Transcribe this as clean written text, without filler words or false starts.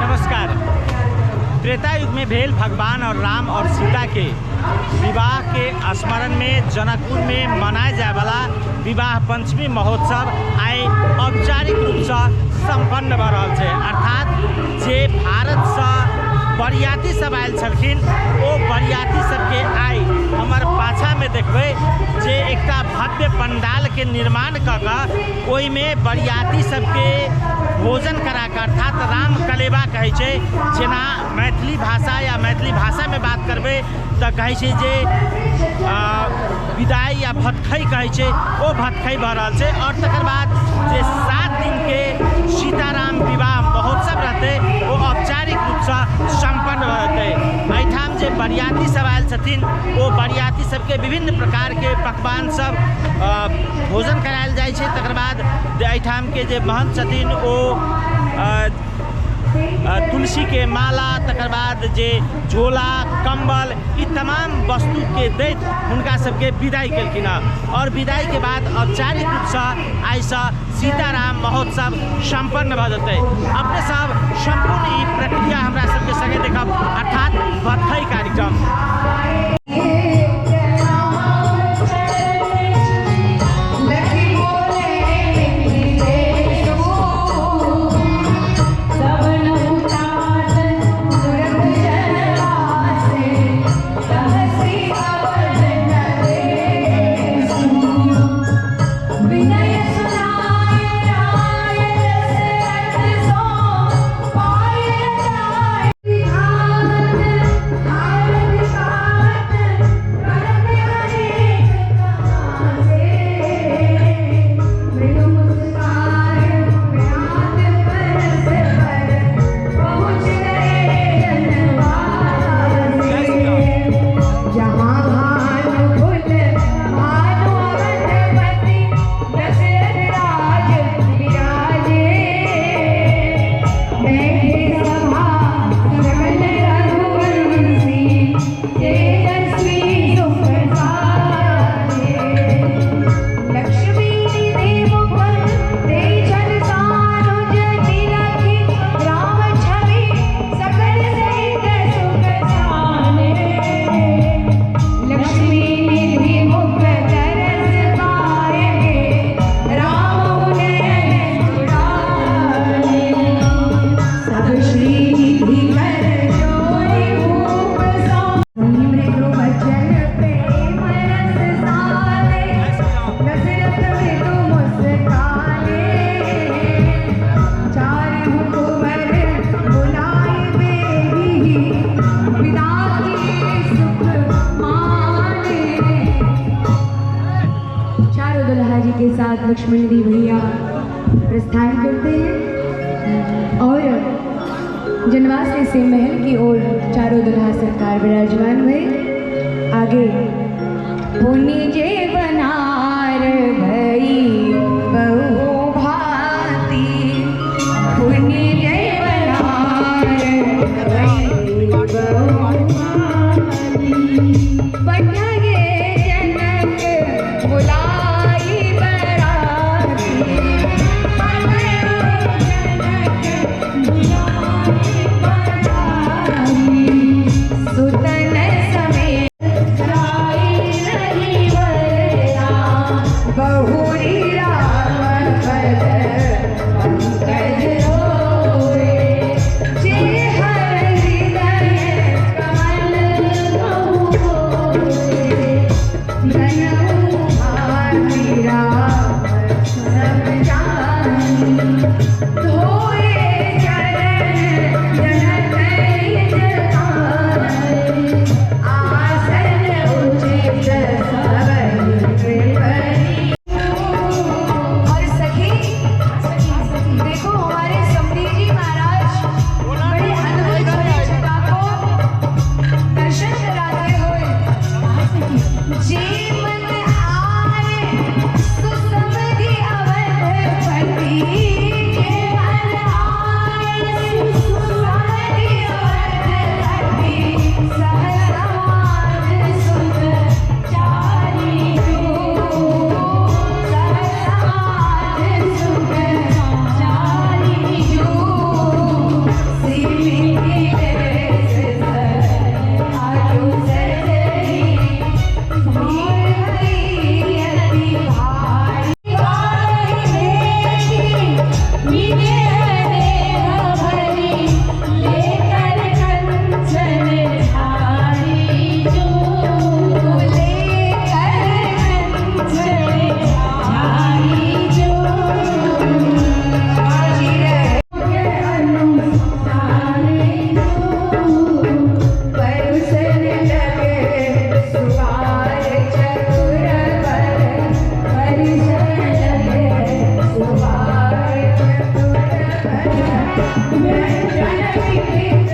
नमस्कार। त्रेता युग में भेल भगवान और राम और सीता के विवाह के स्मरण में जनकपुर में मनाए जाए वाला विवाह पंचमी महोत्सव आइ औपचारिक रूपसँ सम्पन्न भऽ रहल छै। अर्थात जे भारतसँ बरियाती सब आयल छलखिन ओ बरियाती सबके आइ हमर पाछामे देखबै जे एकटा भव्य पंडालके निर्माण कऽ कऽ ओहिमे बरियाती सबके भोजन करा कऽ, अर्थात राम कलेवा कहै छै, जेना मैथिली भाषा या मैथिली भाषामे बात करबै तऽ कहै छै जे विदाई या भतखई कहै छै, ओ भतखई भऽ रहल छै। आओर तकर बाद जे 7 दिनके सीताराम विवाह महोत्सव रहतै ओ औपचारिक रूपसँ सम्पन्न भऽ जेतै। एहिठाम जे बरियाती सब आयल छथिन ओ बरियाती सबके विभिन्न प्रकारके पकवान सब भोजन करायल जाइ छै। तकर बाद एहिठामके जे महन्त छथिन ओ तुलसीके माला, तकर बाद जे झोला, कम्बल, ई तमाम वस्तुके दैत हुनका सबके विदाई केलखिन हँ। आओर विदाईके बाद औपचारिक रूपसँ आइसँ सीताराम महोत्सव सम्पन्न भऽ जेतै। अपने सब सम्पूर्ण ई प्रक्रिया हमरा सबके संगे देखब, अर्थात भतखई कार्यक्रम। चारों दुल्हा जी के साथ लक्ष्मण जी भैया प्रस्थान करते हैं और जनवासे से महल की ओर चारों दुल्हा सरकार विराजमान हुए। आगे पुण्य जे बनार भई बहु भांति, पुण्य जे बनार भई बहु भांति, पठगे जनक बुलाई बराती, पठगे जनक बुलाई बराती, सुतन समेत जाई नहीं वर रंजन।